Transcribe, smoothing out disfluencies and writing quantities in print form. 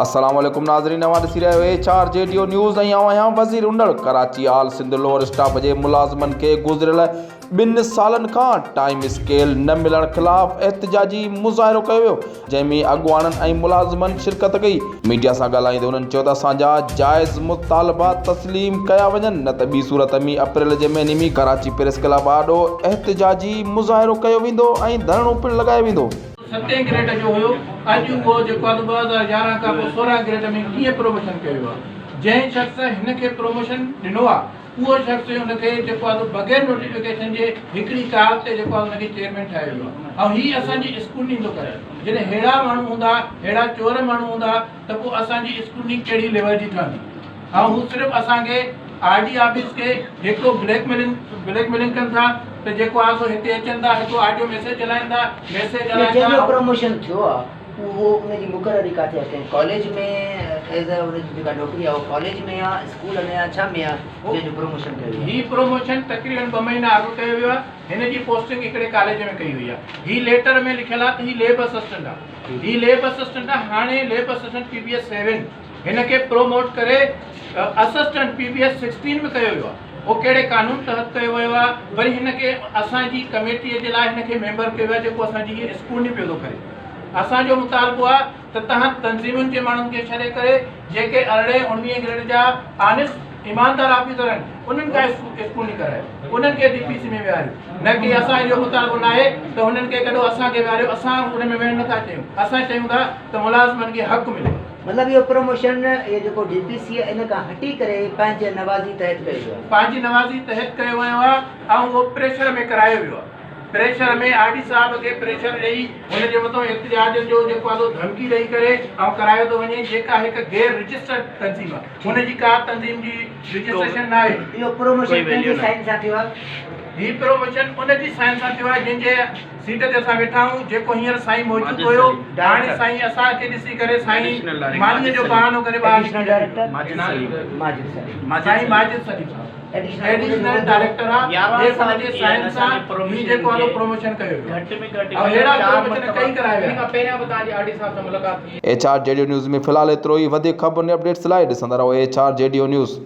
السلام عليڪم ناظرين اوهان ڏسي رهيا آهيو H R G D O news ۽ آئون آهيان Wazir Unar Karachi all Sindh lower staff جي ملازمن کي گذريل ٻن سالن کان ٽائيم اسڪيل نه ملڻ خلاف احتجاجي مظاهرو ڪيو ويو جنهن ۾ اڳواڻن ۽ ملازمن شرڪت ڪئي ميڊيا سان ڳالهائيندي انهن چيو ته اسان جا جائز مطالبا تسليم ڪيا وڃن نه ته ٻي صورت ۾ اپريل جي مهيني ۾ ڪراچي پريس ڪلب آڏو احتجاجي مظاهرو ڪيو ويندو ۽ ڌرڻو پڻ لڳايو ويندو. ستين گريڊ جو هيو اڄ اهو جيڪو آهي 2011 کان پوء 16 گريڊ ۾ ڪيئن پروموشن ڪيو ويو آهي جنهن شخص هن کي پروموشن ڏنو آهي اهو شخص ان کي جيڪو آهي بغير نوٽيفڪيشن جي هڪڙي ڪال تي جيڪو آهي ان کي چيئرمين ٺاهيو ويو آهي ۽ هي اسان جي اسڪروني ٿو ڪري جڏهن ههڙا ماڻهو هوندا ههڙا چور ماڻهو هوندا ته پوء اسان جي اسڪروني ڪهڙي ليول جي ٺهندي ۽ هو صرف اسان کي آر ڊي آفيس کي هڪڙو بليڪ ميلنگ بليڪ ميلنگ ڪن ٿا ته جيڪو آهي سو هتي اچن ٿا هڪڙو آڊيو ميسيج هلائن ٿا ميسيج نه هلائن جنهن ٿا جو پروموشن ٿيو آ اهو ان جي مقرري ڪاٿي آ ڪنهن ڪاليج ۾ ايز ا ان جي جيڪا نوڪري آ اهو ڪاليج ۾ آ اسڪول ۾ آ ڇا ۾ آ جنهن جو پروموشن ڪيو ويو آ. هي پروموشن تقريبن ٻه مهينا اڳ ڪيو ويو آ هن جي پوسٽنگ هڪڙي ڪاليج ۾ ڪئي وئي آ هي ليٽر ۾ لکيل آ ته هي ليب اسسٽنٽ آ هي ليب اسسٽنٽ آ هاڻي lab assistant P B S seven هن کي پروموٽ ڪري اسسٽنٽ پي بي ايس 16 ۾ ڪيو ويو آهي اهو ڪهڙي قانون تحت ڪيو ويو آهي وري هن کي اسان جي ڪميٽي جي لاء هن کي ميمبر ڪيو ويو آهي جيڪو اسان جي هي اسڪروني پيو ٿو ڪري اسان جو مطالبو آهي ته تهان تنظيمن جي ماڻهن کي ڇڏي ڪري جيڪي ارڙهين اڻويهين گريڊ جا آنسٽ ايماندار آفيسر آهن انهن کان اسڪروني ڪرايو انهن کي ڊي پي سي ۾ ويهاريو نه ڪي اسان جو مطالبو ناهي ته هنن کي ڪڍو اسان کي ويهاريو اسان ان ۾ ويهڻ نٿا چاهيون اسان چاهيون ٿا ته ملازمن کي حق ملي. مطلب اهو پروموشن اهو جيڪو ڊي پي سي ان کان هٽي ڪري پنهنجي نوازي تحت ڪيو ويو آهي. پنهنجي نوازي تحت ڪيو ويو آهي ۽ اهو پريشر ۾ ڪرايو ويو آهي پريشر ۾ آر ڊي صاحب کي پريشر ڏئي هن جي مٿان احتجاج جو جيڪو آهي سو ڌمڪي ڏئي ڪري ۽ ڪرايو ٿو وڃي جيڪا هڪ غير رجسٽرڊ تنظيم آهي هن جي ڪا تنظيم جي رجسٽريشن ناهي. اهو پروموشن ڪنهن جي سائن سان ٿيو آهي؟ هي پروموشن ان جي سائن سان ٿيو آهي جنهن جي سيٽ تي اسان ويٺا آهيون جيڪو هينئر سائين موجود هيو هاڻي سائين اسان کي ڏسي ڪري سائين مانيء جو بهانو ڪري ٻاهر نڪري ويو. سائين ماجد سليم صاحب ايڊيشنل ڊائريڪٽر آ جي ان جي سائن سان هي جيڪو آهي پروموشن ڪيو ويو ۽ اهڙا پروموشن ڪئي ڪرايا ويا. H R G D O news ۾ في الحال ايترو ئي وڌيڪ خبرن ۽ اپڊيٽس لاء ڏسندا رهو H R G D O news.